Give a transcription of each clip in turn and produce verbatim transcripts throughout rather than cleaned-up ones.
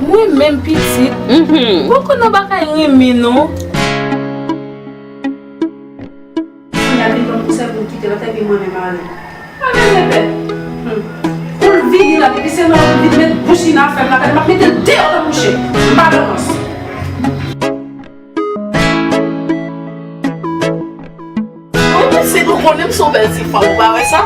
Mwen menm pitit, mhm, m poko nan bagay renmen non. Kounya li pran konsèy pou l kite lòt epi mwen menm ale. Mwen menm bebe. Hmm. Pou l vini la, depi se lè l vin met bouch li nan afè m la, gade m ap mete l deyò tankou chen. M pa nan rans. Mwen panse nou konnen m se yon bèl ti fanm, ou pa wè sa?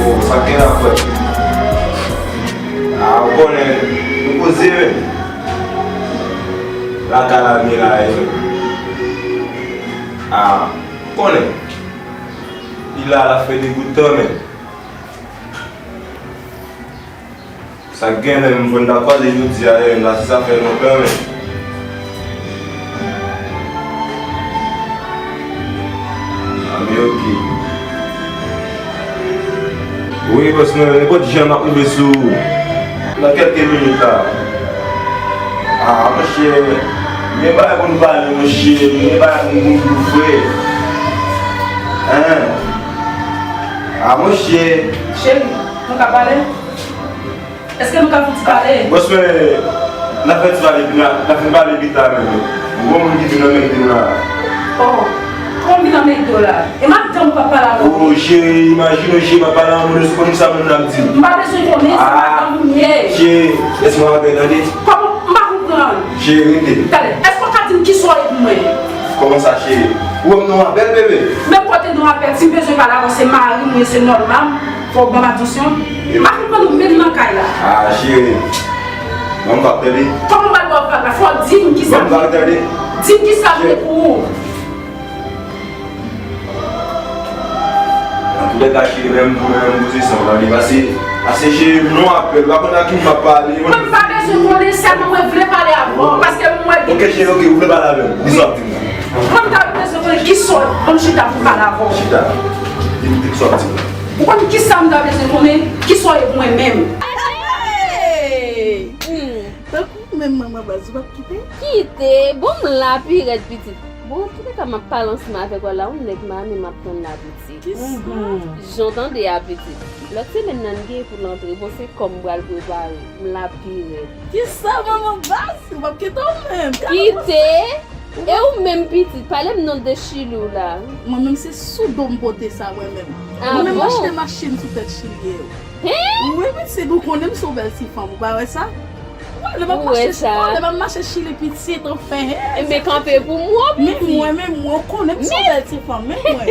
Bon, sa k gen la frè? A, ou konnen, nou poze menm. Lakay la, m ye la, e. A, ou konnen. Li la, l ap fè degout kanmenm. Sa k gen menm, m fò n ta kwaze jodi a, e, la, se sa fè lontan menm. A, men oke. Wi, bòs mwen, nenpòt jan m ap rive sou ou nan kèlke minit la. A, monchè, gen bagay pou n pale, monchè, gen bagay pou n, pou n fè. Hen. A, monchè. Cheri, nou ka pale? Èske nou ka fouti pale? Bòs mwen, n ap fè ti pale, epi n a, n ap fin pale pita menm. Gon moun ki vin nan men m la. Oh, kòman vin nan men w la? E madanm ou p ap pale avè w? Oh, cheri, imajine w, cheri, m ap pale a yon moun, èske w konn sa moun nan ap di? M pa bezwen konnen, se madanm ou m ye. Cheri, lèse m ap tande. Kòman? M pa konprann. Cheri, rete. Tande, èske w ka di m kisa w ye pou mwen? Kòman sa, cheri? Ou wè m nan yon apèl, bebe? Men kote nan yon apèl, si m bezwen pale avè w, se mari m ou ye, se nòmal. Fò w ban m atansyon. M pa konprann ou menm nan kay la. A, cheri. Ban m vag tande. Kòman m pral ba w vag la? Fò w di m kisa. Ban m vag tande. Di m kisa m ye pou ou. Antoulèka, cheri, menm pou menm pozisyon w la, li pase, pase cheri, m nan apèl, pa konn ak ki m ap pale. Mwen, m pa bezwen konnen, sèlman mwen vle pale avè w, paske m wè gen... Oke, cheri, oke, ou vle pale avè m. Di sa w ap di m nan. Mwen, m ta bezwen konnen kisa w, ban m chita pou m pale avè w. Chita. Di m tout sa w ap di m nan. Ou konn kisa m ta bezwen konnen, kisa w ye pou mwen menm? Hey! Hmm. Tankou menm manman baz, ou p ap kite? Kite? Bon, m la pi rèd, pitit. Bon, antoulèka, m ap pale ansanm avèk ou la, yon nèg m ame, m ap tann la, pitit. Kisa? Jan w tande a, pitit. Lòt semèn nan, n gen pou l antre. Bon, se kò m pral prepare. M la pi rèd. Kisa, manman baz? Ou p ap kite w menm? Kite? E ou menm, pitit, pale m non de Chili w la. Mwen menm se sou do m pote sa, mwen menm. A bon? Mwen menm m achte machin sou tèt Chili yo. Hen? Wi, pitit, ou konnen m se yon bèl ti fanm, ou pa wè sa? Wi, lè m ap mache, lè m ap mache Chili, pitit, anfen, hen. Enben, kanpe pou mwen, pitit. Men mwen, men mwen, ou konnen m se yon bèl ti fanm, men mwen.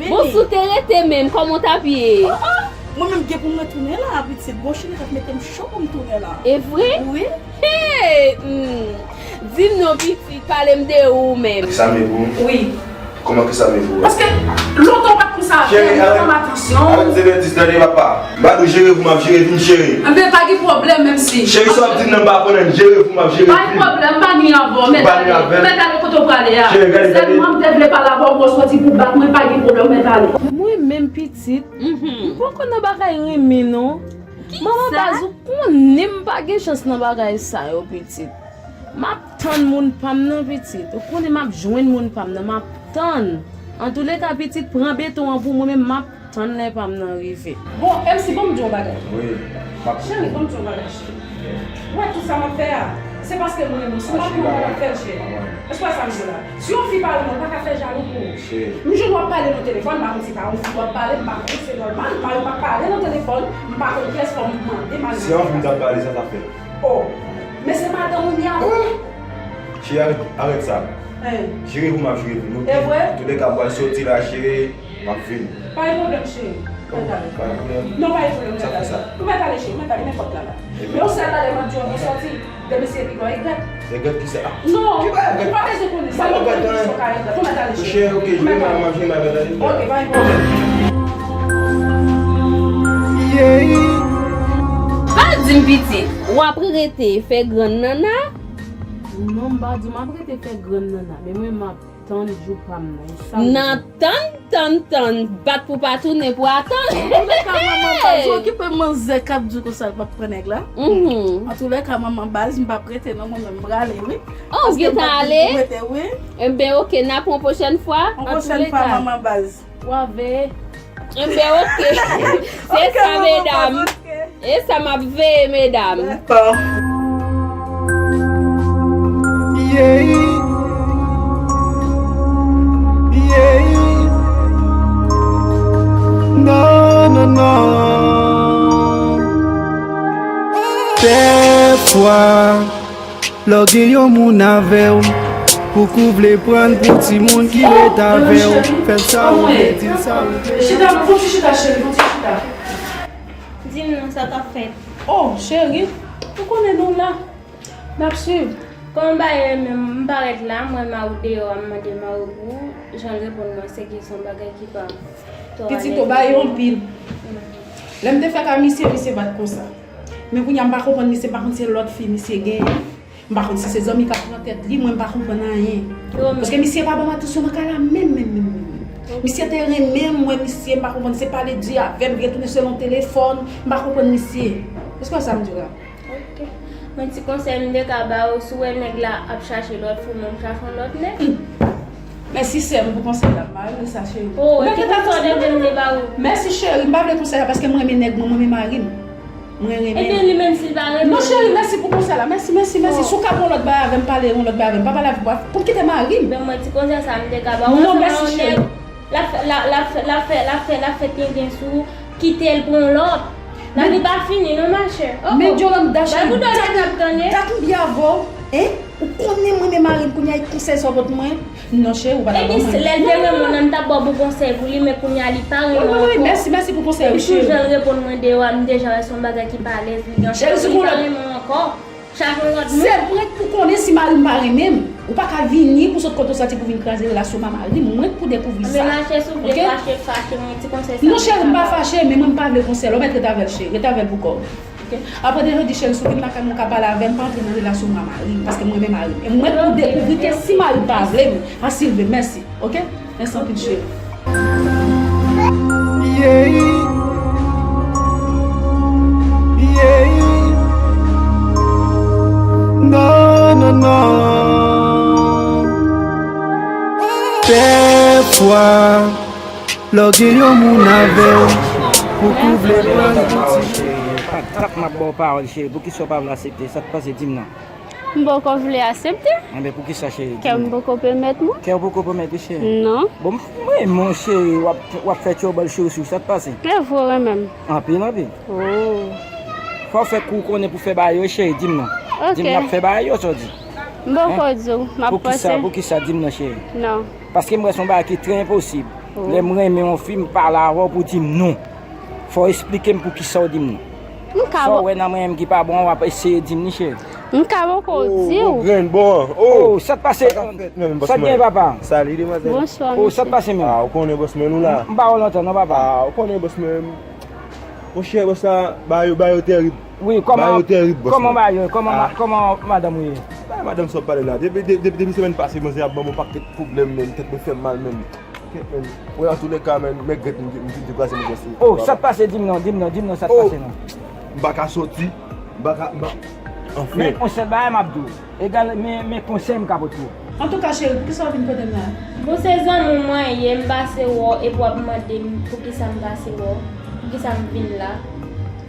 Bon, si w te rete menm, kòman w t ap ye? Oh, oh. Mwen menm gen pou m retounen la, pitit. Bon, Chili t ap mete m cho pou m tounen la. E vre? Wi. Hey! Hmm. Di m non, pitit, pale m de ou menm. Kisa m ye pou ou? Wi. Kòman kisa m ye pou ou? Paske lontan w pa t konsa avè m, ou ban m atansyon. Cheri, arèt, arèt zèvèdis, tande papa. M pa di w jere pou m ap jere vin, cheri. Enben, pa gen pwoblèm, menm si. Cheri, sa w ap di m nan, m pa konnen, jere pou m ap jere vin. Pa gen pwoblèm, m pa ni avè w, mèt ale. Mèt ale kote w prale a. Cheri, gade, gade. Sèlman m te vle pale avè w, w soti pou bat mwen, pa gen pwoblèm, mèt ale. Mwen menm pitit, m poko nan bagay renmen, non. Manman baz, ou konnen m pa gen chans nan bagay sa yo, pitit. M ap tann moun pa m nan, pitit. Ou konnen m ap jwenn moun pa m nan, m ap tann. Antoulèka, pitit, pran beton an pou mwen, men m ap tann lè pa m nan rive. Bon, M C, ban m di w yon bagay. Wi, m ap koute w. Cheri, ban m di w yon bagay, cheri. Ou wè tout sa m ap fè a, se paske m renmen w. Si m pa renmen w, m pa t ap fè l, cheri. Èske w wè sa m di w la? Si yon fi pa renmen w, l pa ka fè jalou pou ou. M jwenn w ap pale nan telefòn, m pa konn si pa yon fi w ap pale, m pa konn, se nòmal, mari w pa pale nan telefòn, m pa konn kiyès fò m mande mari w. Si yon fi m t ap pale, sa t ap fèt. Oh, men se madanm ou m ye avè w. Cheri, arèt, arèt sa. Jere pou m ap jere vin, oke? E vre? Antoulèka, m pral soti la, cheri. M ap vini. Pa gen pwoblèm, cheri. Mèt ale. Pa gen pwoblèm. Non, pa gen pwoblèm, mèt ale. Ou mèt ale, cheri, ou mèt ale nenpòt la la. Men yon sèl bagay m ap di w, anvan w sòti, demen si e pi gwo, egrèt. Egrèt kisa? Non, ou pa bezwen konnen sa. Mwen konn ki sa w ka egrèt. Ou mèt ale, cheri. Cheri, ok, jwe mal, m ap jwe mal, mèt ale. Ok, pa gen pwoblèm. Pa di m pitit, w ap rete fè grann nanna? Non, m pa di w m ap rete fè grann nanna, men mwen m ap tann jou pa m nan. E sa m di. Nan tann, tann, tann, bat pou pa tounen pou atann. Antoulèka, manman baz, okipe manzè k ap di w konsa l p ap pran nèg la. Mhm. Antoulèka, manman baz, m p ap rete non, mwen menm, m prale, wi. Oh, ou gentan ale? Paske m t ap di pou rete, wi. Enben, oke, n a pran yon pwochèn fwa. Yon pwochèn fwa, manman baz. W a veye. Enben, oke. Se sa, medam. E sa m ap veye, medam. Dakò. Yeah. Yeah. Non, non, non. Dèfwa, lè w gen yon moun avè w, pouki w vle pran l pou timoun ki ret avè w? Fè l sa ou vle, di l sa ou vle. Chita, fon ti chita, cheri, fon ti chita. Di m non, sa k ap fèt? Oh, cheri, ou konnen nou la. N ap swiv. Kòman bagay yo ye menm? M parèt la, m wè mari w deyò a, m mande mari w pou jan l reponn mwen, se ke se yon bagay ki pa twò alèz. Pitit, ou bay yo anpil. Lè m te fèk a misye, misye pa t konsa. Men kounye a m pa konprann misye, m pa konn se lòt fi misye genyen. M pa konn si se zanmi k ap pran tèt li, mwen m pa konprann anyen. Paske misye pa ban m atansyon nan kay la menm, menm, menm, menm, menm. Misye te renmen m, mwen, misye, m pa konprann, se pale di avè m, vin tounen selon telefòn, m pa konprann misye. Èske w wè sa m di w la? Ok. Mwen ti konsèy m te ka ba w, si w wè nèg la ap chache lòt fi, w menm chache yon lòt nèg. Hmm. Mèsi sè m pou konsèy la, m pa renmen sa cheri. Oh, e ki konsèy w te vle m te ba w? Mèsi cheri, m pa vle konsèy la paske m renmen nèg mwen, m renmen mari m. Mwen renmen. Ebyen li menm si l pa renmen. Non cheri, mèsi pou konsèy la. Mèsi, mèsi, mèsi. Si w ka pran yon lòt bagay avè m, pale yon lòt bagay avè m. Pa pale avè m pou m kite mari m. Men mwen ti konsèy sa m te ka ba w. Non, mèsi cheri. L ap fè, l ap, l ap fè, l ap fè, l ap fè, l ap fè tenten sou ou, kite l pran yon lòt. Lavi pa fini non, ma chère. Oh, oh. Men Yolanda cheri, dat m byen avè w, hein? Ou konnen mwen renmen mari m, kounye a e konsèy sa w pot mwen? Non, cheri, ou pa ta ban mwen. Epi lè l te renmen w nan, m t ap ba w bon konsèy pou li, men kounye a li pa renmen w ankò. Wi, wi, wi, mèsi, mèsi pou konsèy ou, cheri. Epi tou jan l reponn mwen deyò a, m deja wè se yon bagay ki pa alèz li gen. Cheri, si w konnen, li pa renmen w ankò. Chache yon lòt moun. Se mwen k pou konnen si mari m pa renmen m. Ou pa ka vini pou sot kote w soti pou vin kraze relasyon m a mari m. Mwen k pou dekouvri sa. Men machè, si w vle fache, fache, men ti konsèy sa. Non, cheri, m pa fache, men mwen m pa vle konsèy la. Ou mèt ret avè l, cheri. Ret avè l pou kò w. Ok? Apre de jodi, cheri, si w vin lakay mwen, w ka pale avè m, pa antre nan relasyon mwen a mari m, paske m renmen mari m. E mwen pou dekouvri ke si mari m pa vle m, a si l vle m, mèsi. Ok? Mèsi anpil, cheri. Yeah. Yeah. Non, non, non. Dèfwa, lè w gen yon moun avè w, pouki w vle pran l pou ti. Tap m ap ba w pawòl, cheri. Poukisa w pa vle aksepte? Sa k pase, di m non. M poko vle aksepte. Enben, poukisa, cheri? Kè m poko pèmèt mwen. Kè w poko pèmèt ou, cheri? Non. Bon, m renmen w, cheri. W ap, w ap fè tchòbòl, cheri, sou sa k pase. E vre w renmen m? Anpil, anpil. Oh. Fò w fè kou w konnen pou fè bagay yo, cheri, di m non. Ok. Di m n ap fè bagay yo, sa w di? M poko di w, m ap panse. Poukisa, poukisa, di m non, cheri? Non. Paske m wè se yon bagay ki trè enposib. Oh. Lè m renmen yon fi, m pale avè w pou di m non. Fò w esplike m poukisa w di m non. M ka. Sa w wè nan mwen menm ki pa bon an, w ap eseye di m li, cheri. M ka poko di w. Oh, grenn bon an. Oh, sa k pase? Sa k ap fèt menm, bòs mwen? Sa k gen, papa? Salut, demwazèl. Bonswa, mesye. Oh, sa k pase menm? Ah, ou konnen, bòs mwen, nou la. M pa wè w lontan non, papa. Ah, ou konnen, bòs mwen. Monchè, bòs la, bagay yo, bagay yo tèrib. Wi, kòman, bagay yo tèrib, bòs mwen. Kòman bagay yo? Kòman ma-, kòman madanm ou ye? Bagay madanm sa w ap pale la. Depi, depi, depi semèn pase, manzè ap ban m yon pakèt pwoblèm, menm tèt mwen fè m mal, menm. Kèt, menm. Bon, antoulèka, menm, mègèt, m, m, m deplase, m deplase. Oh, sa k pase? Di m non, di m non, di m non, sa k pase non. M pa ka soti, m pa ka, m pa, anfen. Men, yon sèl bagay m ap di w. Egal, men, men konsèy m ka pote w. Antouka, cheri, poukisa w vin kote m la? Bon, se zanmi w mwen ye, m pase wè w epi w ap mande m poukisa m pase wè w, poukisa m vin la.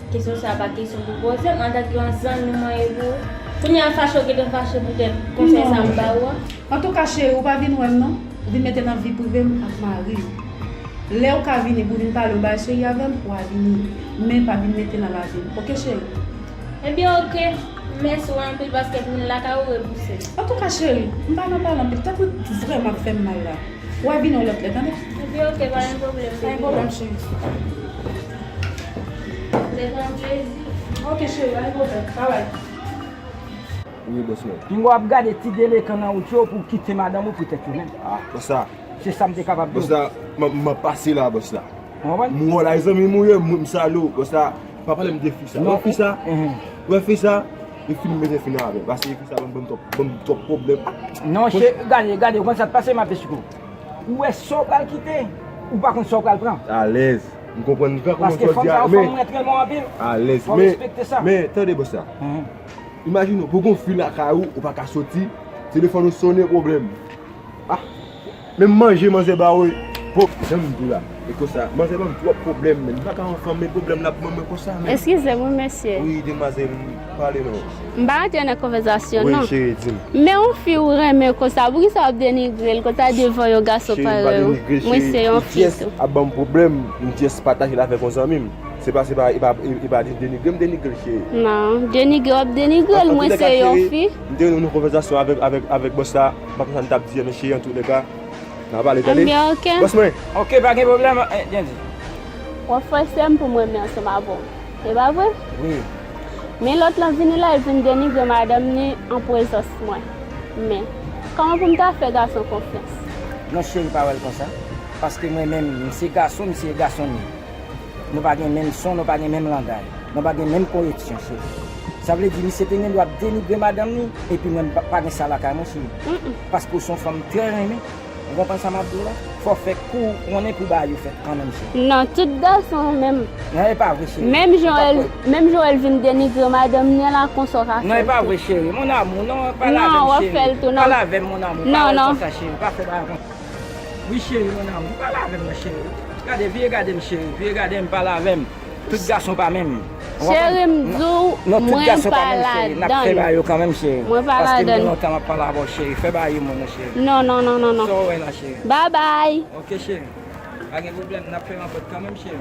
Kesyon sa a pa kesyon pou poze m, antanke yon zanmi mwen ye pou ou. Kounye a fache w gentan fache poutèt konsèy sa m ba ou a. Antouka, cheri, ou pa vin wè m non. Ou vin mete nan vi prive m ak mari m. Lè w ka vini pou vin pale yon bagay serye avè m, w a vini. Men pa vin mete nan lavi m. Oke, cheri? Ebyen, oke. Mèsi w anpil paske m vin lakay ou repouse m. Antouka, cheri, m pa nan pale anpil. Tèt mwen vrèman ap fè m mal la. W a vini yon lòt lè, tande? Epi, ok, pa gen pwoblèm, pa gen pwoblèm, cheri. Lè pran plezi. Ok, cheri, pa gen pwoblèm. Bye bye. Wi, bòs mwen. Pinga w ap gade ti delekan nan wout yo pou w kite madanm ou poutèt yo menm. Ah, bòs la. Se sa m te kapab di w. Bòs la, m, m ap pase la, bòs la. Ou konprann? M wè w la, zanmi m ou ye, m, m salye w, bòs la. Pa pale m de fi sa. Ou wè fi sa? Ou wè fi sa? Li fin mete fin avè m. Paske fi sa ban m, ban m twòp, ban m twòp pwoblèm. Non, cheri, gade, gade, ou konn sa k pase, m ap esplike w. Ou wè sa w pral kite, ou pa konn sa w pral pran. Alèz. M konprann, m pa konprann sa w di a, men. Paske fanm sa yo, fanm mwen trè bon anpil. Alèz, men, men, tande, bòs la. Imajine w, pou gon fi lakay ou, ou pa ka soti, telefòn ou sonnen, pwoblèm. Ah, menm manje, manzè ba ou, bon, jan m di w la. E konsa, manzè ban m twòp pwoblèm, men m pa ka yon fanm, men pwoblèm la pou mwen, mwen konsa, men. Eskize m, wi, mesye. Wi, demwazèl, pale non. M pa rantre nan konvèsasyon, non. Wi, cheri, di m. Men yon fi ou renmen konsa, poukisa w ap denigre l konsa devan yon gason parèy ou? Mwen se yon fi tou. Ap ban m pwoblèm, m just pataje l avèk yon zanmi m. Se pa, se pa, e pa, e, e pa de-, denigre m denigre l, cheri. Non, denigre w ap denigre l, mwen se yon fi. M te nan yon konvèsasyon avèk, avèk, avèk bòs la, m pa konn sa m t ap di a, men cheri, antouleka, n a pale, tande? Ebyen, ok. Bòs mwen. Ok, pa gen pwoblèm, eh, Jandy. W ap fòse m pou m renmen ansanm avè w. E pa vre? Wi. Men lòt lan vini la, l vin denigre madanm ni an prezans mwen. Men, kòman pou m ta fè gason konfyans? Non, cheri, pa wè l konsa. Paske mwen menm, m se gason, misye se gason ni. Nou pa gen menm son, nou pa gen menm langay. Nou pa gen menm koreksyon, cheri. Sa vle di, misye te gen dwa ap denigre madanm ni, epi mwen, m pa, pa gen sa lakay mwen, cheri. Paske w se yon fanm m trè renmen. Ou konprann sa m ap di w la? Fò w fè kou konnen pou bagay yo fèt kanmenm, cheri. Non, tout gason menm. Non, e pa vre, cheri. Menm jan Joël, menm jan Joël vin denigre madanm ni la, konsa w ka fè l tou. Non, e pa vre, cheri. Mon amour, non, pale avè m, cheri. Non, w ap fè l tou, non. Pale avè m, mon amour. Non, non. Pale konsa, cheri. Pa fè bagay konsa. Wi, cheri, mon amour. Pale avè m, non, cheri. Gade, vire gade m, cheri. Vire gade m, pale avè m. Tout gason pa menm. Ou konprann? Cheri, m di w, mwen pa ladan. Non, tout gason pa menm, cheri. N ap fè bagay yo kanmenm, cheri. Mwen pa ladan. Paske m gen lontan m ap pale avè w, cheri. Fè bagay yo, mon, non, cheri. Non, non, non, non, non. Sa w wè la, cheri? Bye bye. Ok, cheri. Pa gen pwoblèm, n ap fè ranpant kanmenm, cheri.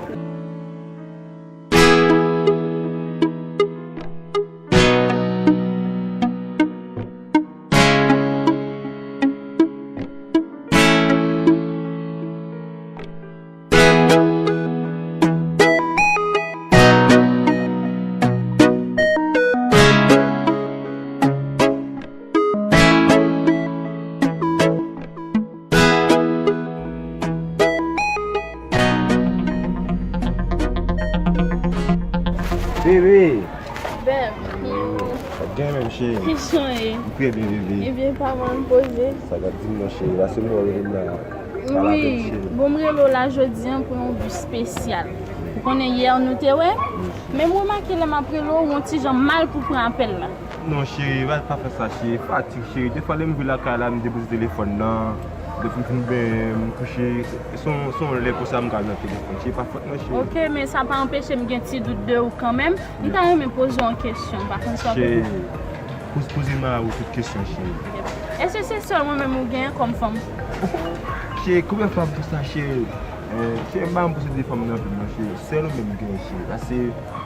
Bebe! Bèb, kijan w ye? Sa gen menm, cheri? Kijan w ye? M trè byen, bebe. Ebyen, pa mal, poze. Sa k ap di m non, cheri? Pase m wè w rele m la. Wi, bon, m rele w la jodi a pou yon bi espesyal. Ou konnen yè nou te wè, men m remake lè m ap rele w, w yon ti jan mal pou pran apèl la. Non, cheri, pa, pa fè sa, cheri. Fatig, cheri. Defwa, lè m rive lakay la, m depoze telefòn nan. Depi m fin benyen, m kouche. Se yon, se yon lè konsa m ka nan telefòn, cheri. Pa fòt mwen, cheri. Ok, men sa pa anpeche m gen ti dout de ou kanmenm. M ta renmen poze w yon kesyon, m pa konn sa w... Cheri, poze, poze mari w tout kesyon, cheri. Èske se sèl mwen menm ou genyen kòm fanm? Cheri, konbyen fanm pou sa, cheri? Eh, cheri, m pa janm posede fanm nan vi m nan, cheri. Sèl ou menm m genyen, cheri. Paske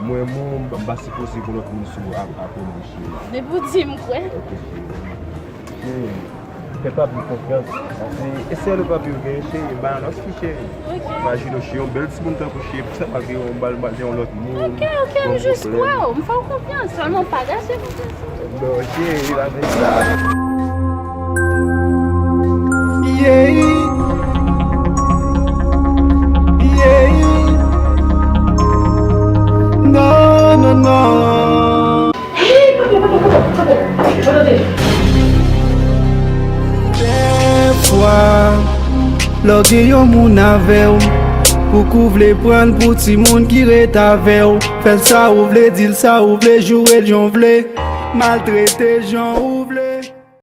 mwen, mwen, m pa sipoze pou lòt moun sou a, apre mwen, cheri. Depi w di m kwè. Ok, cheri. Cheri, fè papi konfyans. Paske e sèl ou papi w genyen, cheri. M pa nan lòt fi, cheri. Ok. Imajine w, cheri, yon bèl timoun tankou cheri, pou sa papi w, m ba l, m ba l yon lòt moun. Ok, ok, m jis kwè w. M fè w konfyans. Sèlman pa gache konfyans. Non, cheri, li pa fè sa. Yeah. Yeah. Non, non, non. Dèfwa, lè w gen yon moun avè w, ou kou vle pran l pou timoun ki ret avè w. Fè l sa ou vle, di l sa ou vle, joure l jan w vle, maltrete jan ou